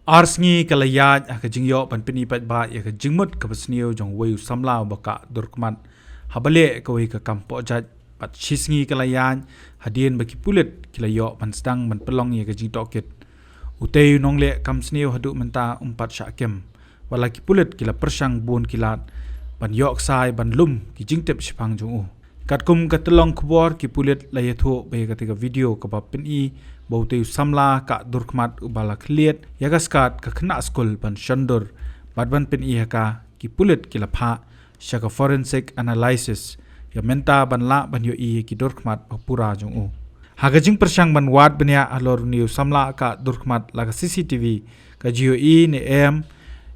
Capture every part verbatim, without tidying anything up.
Ar sngi ka la ïaid ha ka jingïoh ban pyni paidbah ïa ka jingmut kaba sniew jong uwei u samla uba kah durkhmat haba leh kawei ka kam pohjait, bad shi sngi ka la ïaid hadien ba ki pulit ki la ïoh ban sdang ban pynlong ïa ka jingtohkit. Utei u nongleh kam sniew haduh mynta um pat shah kem, wat la ki pulit ki la pyrshang bun ki lad ban ïoh ksai ban lum ki jingtip shiphang jong u. Katkum ka tyllong khubor, ki pulit la ïathuh ba ïa katei ka video kaba pyni ba utei u samla kah durkhmat uba la khlieh ïa ka skat ka khynnah skul ban shon dur bad ban pyni ha ka, ki pulit ki la phah sha ka forensic analysis ïa mynta ban lah ban ïohi ïa ki durkhmat ba pura jong u. Ha ka jingpyrshang ban wad bniah halor une u samla kah durkhmat la ka C C T V ka ju ïohi ne em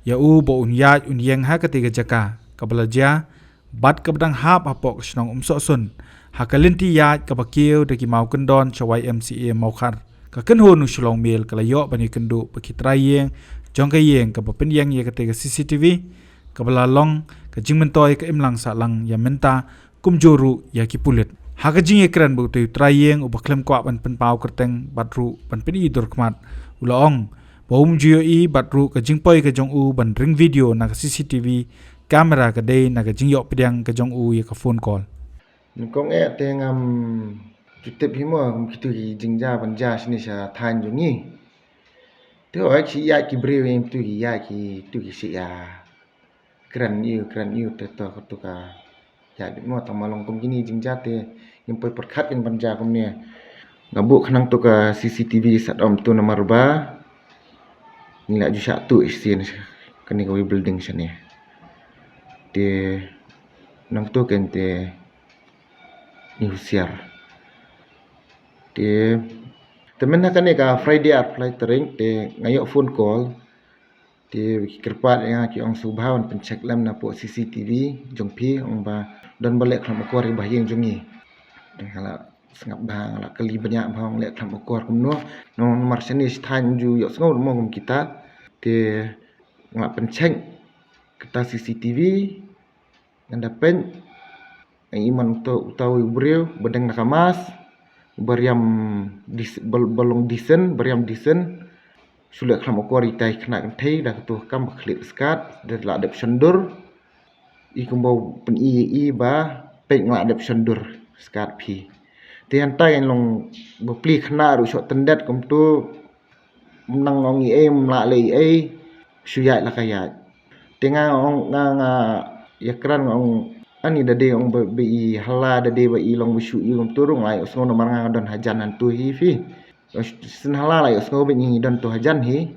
ïa u ba un ïaid un ïeng ha katei ka jaka kaba la jia bad kaba dang hap hapoh ka shnong Umsohsun, ha ka lynti ïaid kaba kiew da ki maw kyndon sha Y M C A Mawkhar. Ka kynhun u Shillong Mail ka la ïoh ban ïakynduh ba ki trai ïing jong ka ïing kaba pynïeng ïa katei ka C C T V kaba la long ka jingmyntoi ka imlang sahlang ïa mynta, kumjuh ruh ïa ki pulit. Ha ka jingïakren bad utei u trai ïing uba khlem kwah ban pynpaw kyrteng bad ruh ban pyni durkhmat, u la ong ba um ju ïohi bad ruh ka jingpoi ka jong u ban ring video na ka C C T V camera ka dei na ka jingïoh pdiang ka jong u ïa ka phone call. Nyngkong eh te ngam ju tip hi mo kum kitu ki jingjia ban jia shane sha thaiñ jong ngi. Te hooid shi ïa ki briew ïa kitu ki ïa kitu ki shi ïa kren ïa kren ïa te to katu ka ïa bit mo tang ma long kum kine jingjia te ngim poi pyrkhat kan ban jia kumne. Nga buh khnang tu ka C C T V sat om tu namar ba ngi la ju shah tu isin kane kawei building shane. Te nang tu kan te ngi husiar. Te te mynta kane ka Friday ar phlai tarik te nga ïoh phone call. Te ki kyrpad ïa nga ki ong sngewbha ban pyncheck lem na poh C C T V jong phi, ong ba don ba leh khlem akor ïa ba ha ïing jong ngi. Te nga la sngap bha, nga la kylli bniah ba ong leh khlem akor kumno. Namar shane shi thaiñ ju ïohsngew mo kum kita. Te nga la pyncheck kata C C T V. Ngan da peit, nga i man uta uta u briew ba dang na ka mask, ba riam dis ba long disen, ba riam disen. Shu leh khlem akor ïa itai khynnah kynthei da katu kam ba khlieh skat da la dep shon dur. I kumba pyni ïa i ba peit nga la dep shon dur skat phi. Te hynta ngan long ba pli khynnah ruh shoh tyndet kumtu. Nang ong i ei mla lei ei shu ïaid la ka ïaid. Te nga ong nga nga ïakren nga ong ani da dei ong ba i hala da dei ba i long ba shu i ong tu rung lai ong sngew namar nga don hajan han tu hi phi. Sin hala lai ong sngew ba ngi don tu hajan hi.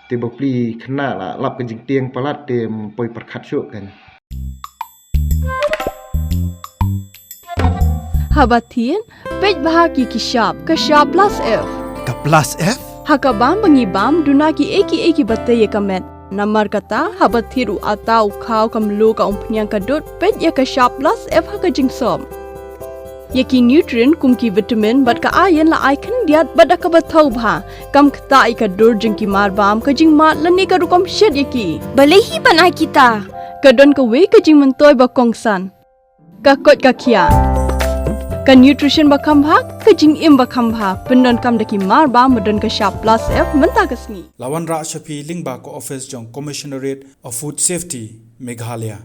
Te ba pli khynnah la lap ka jingtieng palat te poi pyrkhat shuh kan. Haba thied, peit bha ki ki shap, ka shap plus F. Ka plus F? Ha ka bam ba ngi bam, duna ki ei ki ei ki ba tei ïa ka met. Namar kata, haba thied u ata u khaw ka mluh ka umphniang ka dud, peit ïa ka shap plus F ha ka jingsop. Ïa ki nutrient kum ki vitamin bad ka iron la ai khyndiat bad da kaba thaw bha. Kam ktah ïa ka dur jong ki mar bam ka jingmad lane ka rukom shet ïa ki. Balei hi ban ai kita? Ka don kawei ka jingmyntoi ba kongsan. Ka koit ka khiah. Ka nutrition ba kham bha, ka jingim ba kham bha. Pyndonkam da ki mar bam ba don ka shap plus F mynta ka sngi. La wanrah sha phi lyngba ka office jong Commissionerate of Food Safety, Meghalaya.